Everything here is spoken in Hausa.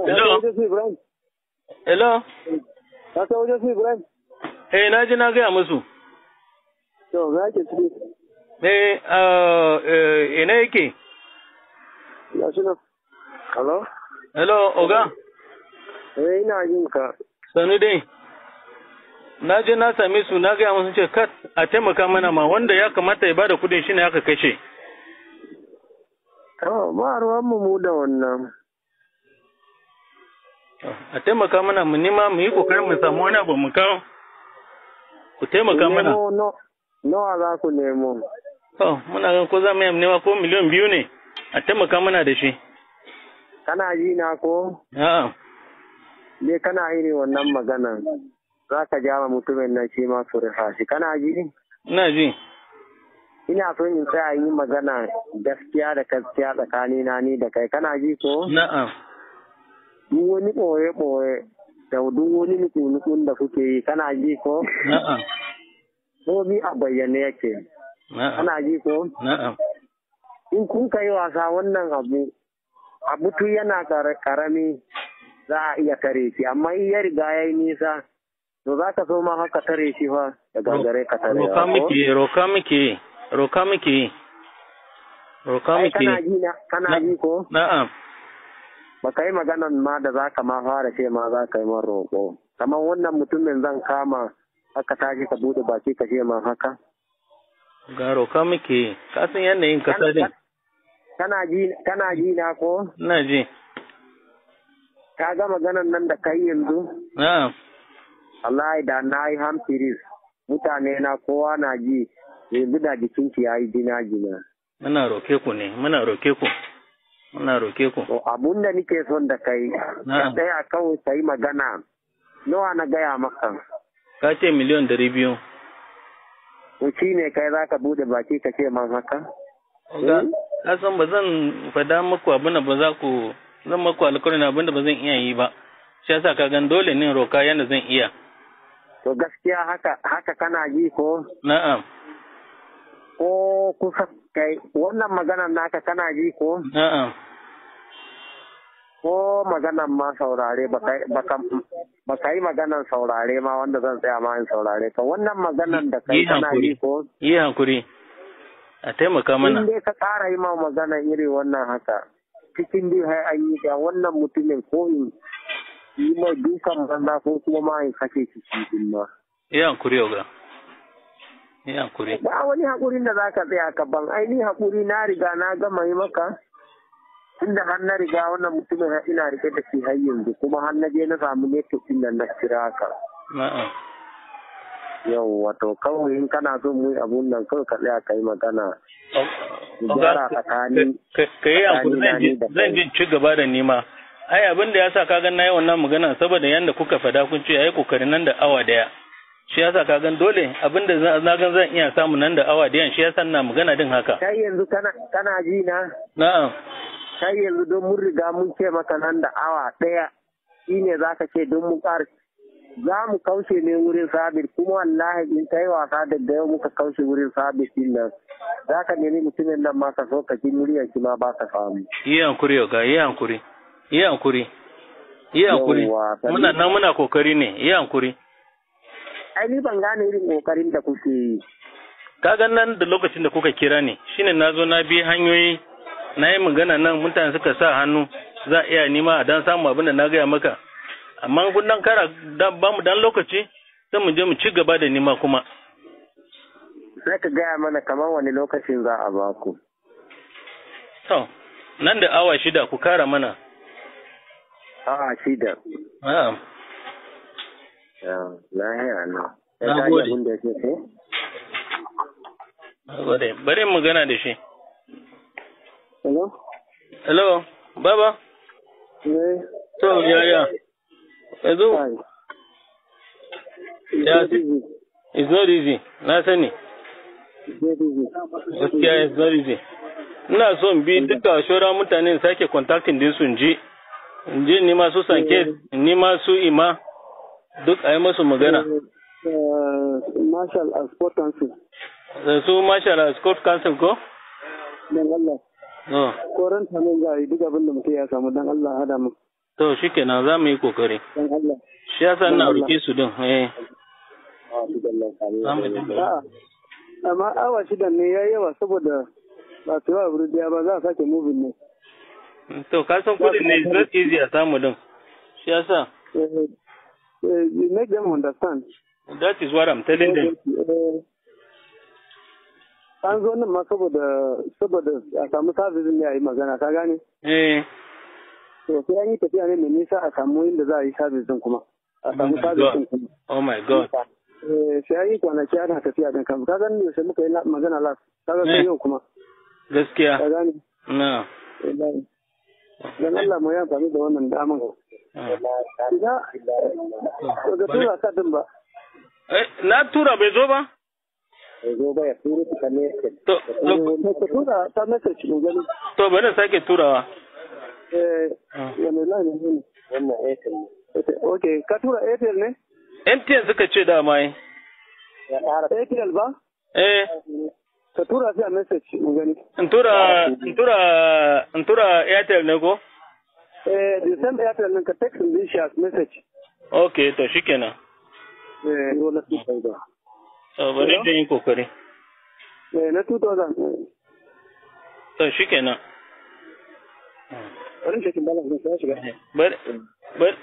Hello? Ibrahim. Hello? Ka kai wajen su Ibrahim? Eh, na ji na gaya musu. To, za ke ciki. Eh, ina yake? Ya shi nan. Hello? Hello, Oga? Eh, ina jin ka. Sanu dai. Na je na same su, na gaya musu ce kat a taimaka mana ma wanda ya kamata ya bada kudin shine aka kashe. To, ba ruwan mu mu da wannan. A taimaka mana mu nima mu yi kokarin mu samu wani abu mu kawo. Ku taimaka mana. Nawa za ku nemo? To, muna gan ko za mu yi nema ko 2 miliyan ne a taimaka mana da shi. Kana ji na ko? A'a. Ne kana irin wannan maganan. Za ka ja ma mutumin nan shi ma su rufa shi. Kana ji? Ina ji. Ina so in tsaya yi magana gaskiya da gaskiya tsakanina ni da kai. Kana ji ko? Na'am. Duk wani ɓoye-ɓoye da duk wani nuku-nukun da kuke yi, kana ji ko? Na'am. Komi a bayyane yake. Na'am. Kana ji ko? Na'am. In kun kai wasa wannan abu, abu tun yana karami za a iya tare shi, amma in ya riga ya yi nisa, to za ka so ma haka tare shi fa da gagare ka tare. Roka muke, roka muke, roka muke. Roka Ai muke. kana ji na, kana ji ko? Na'am. Ba ka yi maganan ma da za ka ma fara ce ma za ka yi man roƙo. Kamar wannan mutumin zan kama haka tashi ka bude baki ka ce ma haka. Ga roka muke. Ka san yanayin kasa din. Kana ji na ko? Ina ji. Ka ga maganan nan da kai yanzu? Na'am. Wallahi da na yi hamfiris, mutane na kowa na ji, yanzu da jikinki ya yi jina jina. Muna roke ku ne, muna roke ku. Muna roke ku. To, abun da nike son da kai, ka tsaya kawai ka yi magana. Nawa na gaya maka? Ka ce 200 miliyan. To, shi ne kai za ka bude baki ka ce man haka? Oga, ka san ba zan fada muku abin da ba za ku zan maku alƙawarin abin da ba zan iya yi ba. Shi yasa ka gan dole ne roka yanda zan iya. To, gaskiya haka haka, kana ji ko? Na'am. Ko kusa kai wannan maganar naka, kana ji ko? Na'am. Ko maganan ma saurare ba ka yi maganan saurare ma wanda zan tsaya ma in saurare ka wannan maganan da kai, Yi kana hankuri. ji ko? Yi hankuri. A taimaka mana. In dai ka ƙara yi ma magana iri wannan haka, cikin biyu har an yi da wannan mutumin, ko in yi mai dukan banza ko kuma ma in kashe shi shi din ma. Yi hankuri, oga. Yi hankuri. Ba wani haƙurin da zaka tsaya ka ban, ai ni haƙuri na riga na gama yi maka. Tunda har na riga wannan mutumin har ina rike da shi har yanzu, kuma har na je na samu network din nan na kira ka. Na'am. Yau wato kawai in kana son mu yi abun nan, kawai ka tsaya ka yi magana. Mu Oga, gyara tsakanin ka yi hankuri, tsakanina ni da zan kai. ji ci gaba da nima. Ai abin da ya sa ka gan na yi wannan magana, saboda yanda kuka fada kun ce ai kokari nan da awa daya. Shi yasa ka gan dole abin da na gan zan iya samu nan da awa dayan, shi yasa ina magana din haka. Kai yanzu kana ji na? Na'am. Kai yanzu don mun riga mun ce maka nan da awa ɗaya shine za ka ce don mun ƙara za mu kauce ne wurin sabis, kuma wallahi in kai wasa daga yau muka kauce wurin sabis din nan, za ka nemi mutumin nan ma ka so ka ji muryar shi ma ba ka samu. Yi hankuri, oga, yi hankuri. Yi hankuri. Yi hankuri. Yawwa, Muna nan muna kokari ne, yi hankuri. Ai ni ban gane irin kokarin da kuke yi. Ka gan nan da lokacin da kuka kira ni, shine na zo na bi hanyoyi, na yi magana nan, mutane suka sa hannu, za a iya nima a dan samu abin da na gaya maka. Amma kun dan kara dan ba mu dan lokaci, sai mu je mu ci gaba da nima kuma. Sai ka gaya mana kamar wani lokacin za a ba ku. To, nan da awa 6 ku kara mana. Awa 6. Na'am. Ya, lahiya ne. Sai Na ka ji gode. abin da yake ko? Na gode. Bari mu magana da shi. Hello? Hello, Baba. Eh. To, yaya? Yanzu, Hi. Ya, it's not easy. Na sani. It's not easy. Gaskiya it's not easy. Ina so in bi duka shora mutane sake contacting din su, in je nima su sanke, nima su ima, duk a yi musu magana. Marshal a Sport Council. Da su Marshal a Sport Council ko? Dan Allah. No. Ko ran tanon za a yi, duk abin da mutum ya samu, dan Allah hada mu. To shikenan, za mu yi kokari. Dan Allah. Shi yasa ina roke su din. Eh. Za mu dinga. A'a, amma awa 6 ne ya yawa saboda ba su yi wa wuri daya ba, za a sake moving ne. To ka san kudin ne is not easy a samu din. Shi yasa You make them understand. That is what I'm telling them. An zo nan ma saboda a samu service ne a yi magana, ka gane? Eh. To sai an yi tafiya ne mai nisa a samu inda za a yi service din kuma. A samu Oh my service God. din kuma. Oh my God. Sai an yi kwanaki ana tafiya din kam. Ka gane yaushe muka yi magana last. Ka ga sai yau kuma. Gaskiya. Ka gane? Na. Wallahi. Dan Allah mu yi amfani da wannan daman. Ina ga tura ka din ba. Eh, na tura bai zo ba? Bai zo ba, ya turo ta message. To, Ka tura ta message in gani. to bari in sake turawa. Eh, wani line ne? Wannan Airtel ne. Okay, ka tura Airtel ne? MTN suka ce dama yi. Ya ƙara Airtel ba? Eh, Ka tura shi a message in gani. in tura Airtel ne ko? Eh, the same Airtel ɗin, ka text din shi as message. Okay, to shikenan. Eh, turo na 2000. To bari in yi kokari. Eh, na 2000. To shikenan. Bari in checking balance din sai shiga. Bari bari.